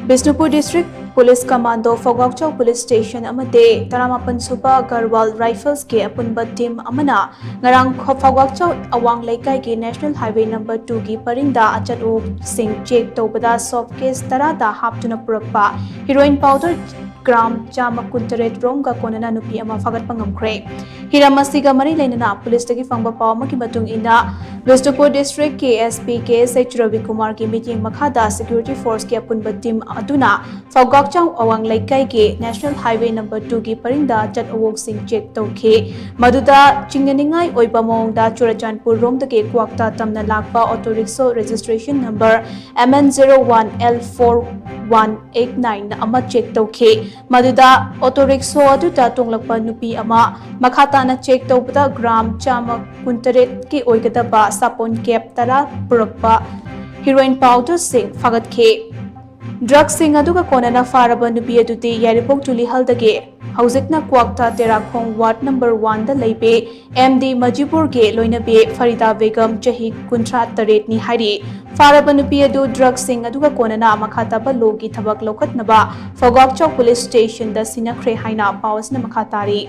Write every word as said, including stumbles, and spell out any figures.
Bishnupur district police commando Phougakchao police station ꯑꯃꯗꯤ ꯇꯔꯥꯃꯥꯄꯟ ꯁꯨꯕ ꯒꯔꯋꯥꯜ ꯔꯥꯏꯐꯜꯁꯀꯤ ꯑꯄꯨꯟꯕ ꯇꯤꯝ ꯑꯃꯅ ꯉꯔꯥꯡ ꯈ-, ꯐꯧꯒꯥꯛꯆꯥꯎ ꯑꯋꯥꯡ ꯂꯩꯀꯥꯏꯒꯤ ꯅꯦꯁꯅꯦꯜ ꯍꯥꯏꯋꯦ ꯅꯝꯕꯔ ꯇꯨꯒꯤ ꯄꯔꯤꯡꯗ ꯑꯆꯠ ꯑꯋꯣꯛꯁꯤꯡ ꯆꯦꯛ ꯇꯧꯕꯗ ꯁꯣꯞ ꯀꯦꯁ ꯇꯔꯥꯗ ꯍꯥꯞꯇꯨꯅ ꯄꯨꯔꯛꯄ ꯍꯤꯔꯣꯏꯟ ꯄꯥꯎꯗꯔ ꯒ꯭ꯔꯥꯝ ꯆꯥꯝꯃ ꯀꯨꯟꯇꯔꯦꯠ ꯔꯣꯝꯒ ꯀꯣꯟꯅꯅ ꯅꯨꯄꯤ ꯑꯃ ꯐꯥꯒꯠꯄ ꯉꯝꯈ꯭ꯔꯦ꯫ ꯍꯤꯔꯝ ꯑꯁꯤꯒ ꯃꯔꯤ ꯂꯩꯅꯅ ꯄꯨꯂꯤꯁꯇꯒꯤ ꯐꯪꯕ ꯄꯥꯎ ꯑꯃꯒꯤ ꯃꯇꯨꯡ ꯏꯟꯅ, ꯕꯤꯁꯅꯨꯄꯨꯔ ꯗꯤꯁꯇ꯭ꯔꯤꯛꯀꯤ ꯑꯦꯁ ꯄꯤ ꯀꯦ ꯑꯦꯁ ꯑꯩꯆ ꯔꯕꯤꯀꯨꯃꯥꯔꯒꯤ ꯃꯤꯠꯌꯦꯡ ꯃꯈꯥꯗ ꯁꯦꯀ꯭ꯌꯨꯔꯤꯇꯤ ꯐꯣꯔꯁꯀꯤ ꯑꯄꯨꯟꯕ ꯇꯤꯝ ꯑꯗꯨꯅ ꯐꯧꯒꯥꯛꯆꯥꯎ ꯑꯋꯥꯡ ꯂꯩꯀꯥꯏꯒꯤ ꯅꯦꯁꯅꯦꯜ ꯍꯥꯏꯋꯦ ꯅꯝꯕꯔ ꯇꯨꯒꯤ ꯄꯔꯤꯡꯗ ꯑꯆꯠ ꯑꯋꯣꯛꯁꯤꯡ ꯆꯦꯛ ꯇꯧꯈꯤ꯫ ꯃꯗꯨꯗ ꯆꯤꯡꯅꯅꯤꯡꯉꯥꯏ ꯑꯣꯏꯕ ꯃꯑꯣꯡꯗ ꯆꯨꯔꯆꯥꯟꯄꯨꯔ ꯔꯣꯝꯗꯒꯤ ꯀ꯭ꯋꯥꯛꯇꯥ ꯇꯝꯅ ꯂꯥꯛꯄ auto rickshaw registration number M N zero one L four one eight nine ꯑꯃ ꯆꯦꯛ ꯇꯧꯈꯤ꯫ ꯃꯗꯨꯗ ꯑꯣꯇꯣ ꯔꯤꯛꯁꯣ ꯑꯗꯨꯗ ꯇꯣꯡꯂꯛꯄ ꯅꯨꯄꯤ ꯑꯃ ꯃꯈꯥ ꯇꯥꯅ ꯆꯦꯛ ꯇꯧꯕꯗ ꯒ꯭ꯔꯥꯝ ꯆꯥꯝꯃ ꯀꯨꯟꯇꯔꯦꯠꯀꯤ ꯑꯣꯏꯒꯗꯕ ꯁꯥꯄꯣꯟ ꯀꯦꯞ ꯇꯔꯥ ꯄꯨꯔꯛꯄ ꯍꯤꯔꯣꯏꯟ ꯄꯥꯎꯗꯔꯁꯤꯡ ꯐꯥꯒꯠꯈꯤ꯫ ꯗ꯭ꯔꯒꯁꯤꯡ ꯑꯗꯨꯒ ꯀꯣꯟꯅꯅ ꯐꯥꯔꯕ ꯅꯨꯄꯤ ꯑꯗꯨꯗꯤ ꯌꯥꯏꯔꯤꯄꯣꯛ ꯇꯨꯂꯤꯍꯜꯗꯒꯤ, ꯍꯧꯖꯤꯛꯅ ꯀ꯭ꯋꯥꯛꯇꯥ ꯇꯦꯔꯥꯈꯣꯡ ꯋꯥꯔꯗ ꯅꯝꯕꯔ ꯋꯥꯟꯗ ꯂꯩꯕꯤ ꯑꯦꯝ ꯗꯤ ꯃꯖꯤꯄꯨꯔꯒꯤ ꯂꯣꯏꯅꯕꯤ ꯐꯔꯤꯗꯥ ꯕꯦꯒꯝ, ꯆꯍꯤ ꯀꯨꯟꯊ꯭ꯔꯥ ꯇꯔꯦꯠꯅꯤ ꯍꯥꯏꯔꯤ꯫ ꯐꯥꯔꯕ ꯅꯨꯄꯤ ꯑꯗꯨ ꯗ꯭ꯔꯒꯁꯤꯡ ꯑꯗꯨꯒ ꯀꯣꯟꯅꯅ ꯃꯈꯥ ꯇꯥꯕ ꯂꯣꯒꯤ ꯊꯕꯛ ꯂꯧꯈꯠꯅꯕ ꯐꯧꯒꯥꯛꯆꯥꯎ ꯄꯨꯂꯤꯁ ꯁ꯭ꯇꯦꯁꯟꯗ ꯁꯤꯟꯅꯈ꯭ꯔꯦ ꯍꯥꯏꯅ ꯄꯥꯎ ꯑꯁꯤꯅ ꯃꯈꯥ ꯇꯥꯔꯤ꯫